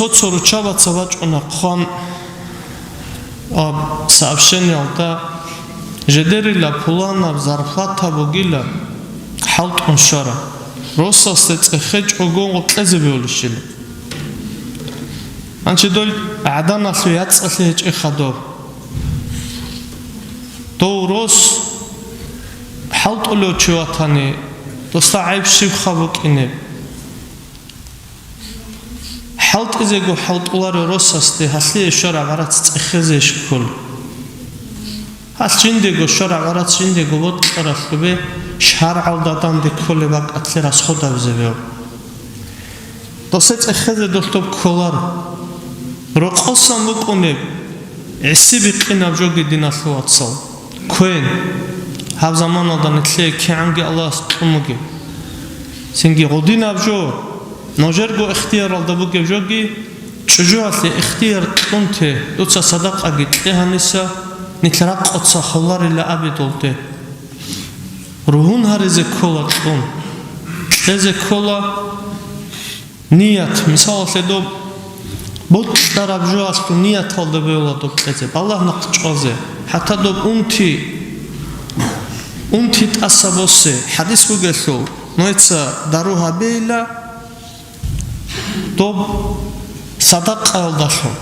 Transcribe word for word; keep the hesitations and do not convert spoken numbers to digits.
Цо руччабаца бачӀуна хъван, а, сообщениялда, жидерила пуланаб зарплата бугила хӀалтӀун щвара. Росасде цӀехечӀого гъоркьезе бевлищила. Анчи дол гӀаданалъул яцӀцӀалъи гьечӀеха доб. Дов рос хӀалтӀулев чи ватани, досда гӀайиб щибха букӀинеб? ХӀалтӀизего хӀалтӀуларо росасде, гьалъие щвараб гӀарац цӀехезе ккола. Гьалъ жиндего щвараб гӀарац жиндего бокьаралъубе шаргӀалда данде кколеб бакӀалъе расходабизе бегьу. Досе цӀехезе долъ доб кколаро. Рокъосан букӀунеб гӀиси бикъинаб жоги, диналъул вацал. Квен, гьаб заманалда нилъее кигӀанги Аллагьас кьун бугеб. Цинги гъудинаб жо, нужерго ихтияралда бугеб жоги, чӀужуялъе ихтияр кьун те, дуца садакъаги кье гьаниса, нилъ ракъоца холарила абидулде. Ругьун гьаризе ккола кьун, кьезе ккола. Ният, мисалалъе, доб бокьараб жоялъул нияталда бегьула доб кьезе, балагь нахъ чӀвазе, хӀатта доб унти, унти тӀаса босе. ХӀадис бугелъул, нужеца дару гьабейила доб садакъаялдалъун.